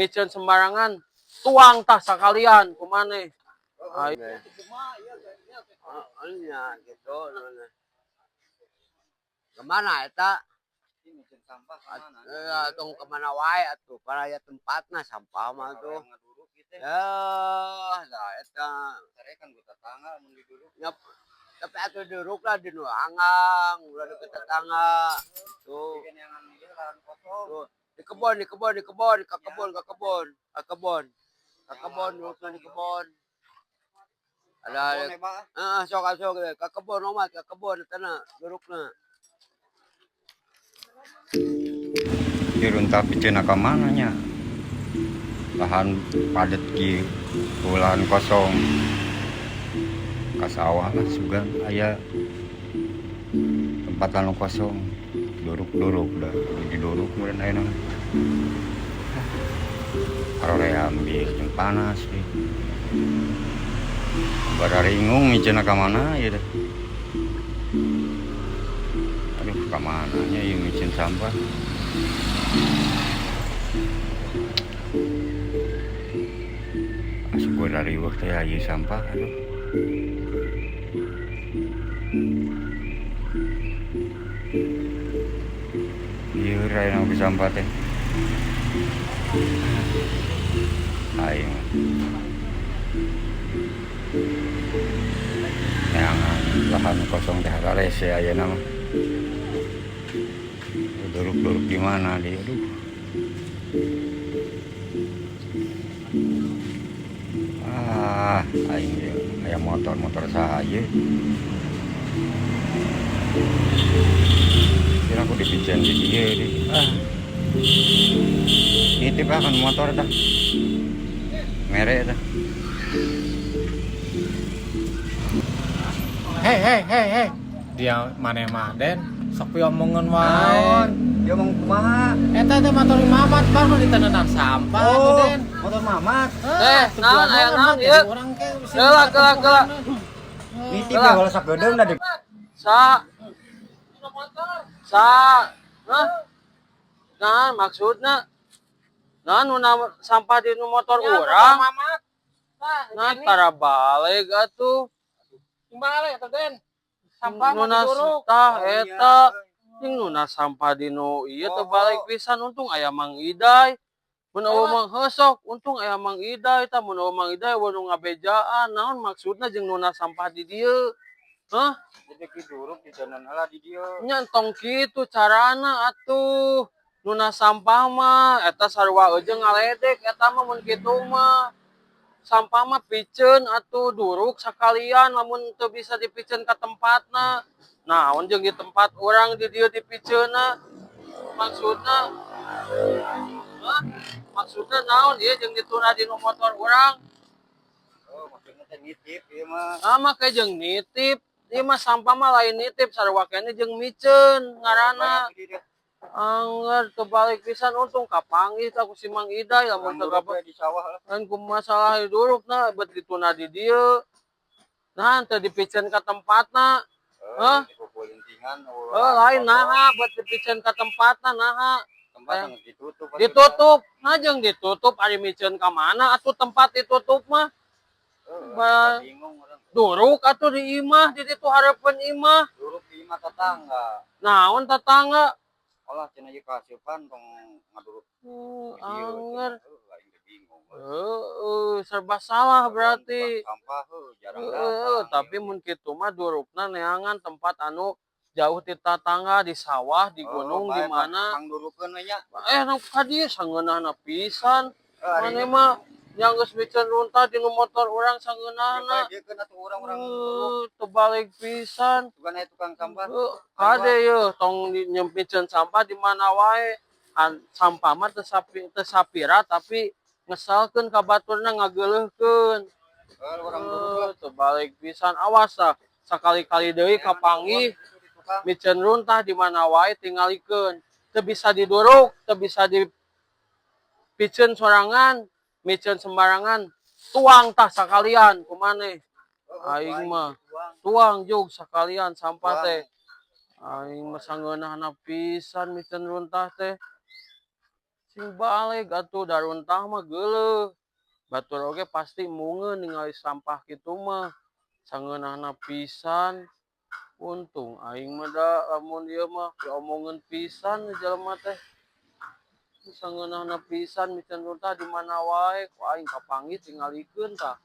Miceun sembarangan, tuang tah sakalian ku maneh. Aing Nya gitu. Kemana eta? Sampah kemana? Eh, tong kemana wae atuh, para aya tempatna sampah mah tuh. Ya, lah eta. Kan ku tetangga mun diduruk. Nyap, tapi atuh duruk lah di nu anggang, ulah deket tetangga. Tuh. Tuh. Di kebon, di kebon, di kebon, ke kebon, ke kebon, ke kebon. Ke kebon, durukna di kebon. Ada, ah, sok sok ke kebon omat, ke kebon eta na durukna. Diruntah piceuna ka mana nya? Lahan padet kieu, lahan kosong. Ka sawah lah sugan aya tempat anu kosong. Duruk-duruk dah, kudu diduruk meureun ayeuna mah. Haroream bieu jeung panas deui. Bararingung miceunna ka mana ieu teh. Aduh, ka mana nya ieu miceun sampah. Asup riweuh teh ieu sampah, aduh. Ieu ayeuna ku sampah teh. Aing neangan lahan kosong teh hararese ayeuna mah. Duruk-duruk di mana dia, aduh. Ah, aing ieu aya motor-motor saha ieu. Kira aku dipiceun di dieu deui. Ah. Nitip ah kan motor tah. Mere tah. Hei, hei, hei, hei. Dia maneh mah, Den. Sok piomongeun wae. Dia mau kumaha? Eta teh motor Mamat baru ditenenan sampah atuh, Den. Motor Mamat. Eh, naon aya naon ieu? Urang ke Geula, geula, geula. Nitip ya kalau sakedeung da di Sa. Sa. Hah? Nah, maksudna nah nu sampah di nu motor urang. Nah, tara balik atuh. Balik atuh, Den. Sampah mah Nuna diduruk. tah eta jeung nuna sampah di nu ieu teu balik pisan, untung aya Mang Iday. Mun eueuh Mang Heusok, untung aya Mang Iday tah, mun eueuh Mang Iday eueuh nu ngabejaan. Naon maksudna jeung nuna sampah di dieu? Hah? Jadi ki duruk di jalan heula di dieu. Nya entong kitu carana atuh. Nuna sampah mah eta sarua eujeung ngaledek eta mah mun kitu mah. Sampah mah piceun atuh, duruk sakalian lamun teu bisa dipiceun ka tempatna. Naon jeung di tempat urang di dieu dipiceunna? Maksudna? Hah? Maksudna naon ieu jeung dituna di nu motor urang? Oh, maksudna teh nitip ieu mah. Ah, make jeung nitip. Ieu mah sampah mah lain nitip, sarua keneh jeung miceun ngaranna. Angger teu balik pisan, untung kapanggih tah ku si Mang Iday, lamun teu Duruk di sawah lah. Lain ku masalah durukna bet dituna di dieu. Nah, teu dipiceun ka tempatna. Hah? Oh, lain naha bet dipiceun ka tempatna naha. Tempat yang ditutup. Ditutup. Nah, jeung ditutup ari miceun ka mana atuh tempat ditutup mah? Bingung urang. Duruk atuh di imah, di ditu hareupeun imah. Duruk di imah tetangga. Naon tetangga? Olah cenah ieu kaasupan tong ngaduruk. Anger. Aing teh bingung. Heeh, serba salah berarti. Sampah heuh jarang Heeh, datang. tapi mun kitu mah durukna neangan tempat anu jauh ti tatangga, di sawah, di gunung, di mana. Pang durukeun we nya. Eh, nu ka dieu sangeunahna pisan. Ari Maneh mah yang geus miceun runtah di nu motor urang sangeunahna. Ieu bae atuh urang-urang duruk. Teu balik pisan. Bukan aya tukang sampah. Heuh, kade yeuh tong nyempiceun sampah di mana wae. Sampah mah teu sapi, teu sapira tapi ngesalkeun ka baturna, ngageuleuhkeun. Urang duruk lah. Teu balik pisan, awas tah sakali-kali deui kapanggih miceun runtah di mana wae tingalikeun. Teu bisa diduruk, teu bisa dipiceun sorangan, miceun sembarangan, tuang tah sakalian ku maneh. Aing mah tuang jug sakalian sampah teh. Aing mah sangeunahna pisan miceun runtah teh. Sing baleg atuh, da runtah mah geuleuh. Batur oge pasti embungeun ningali sampah kitu mah. Sangeunahna pisan. Untung aing mah da lamun ieu mah diomongeun pisan jelema teh. Sangeunahna pisan miceun runtah di mana wae ku aing kapanggih tingalikeun tah.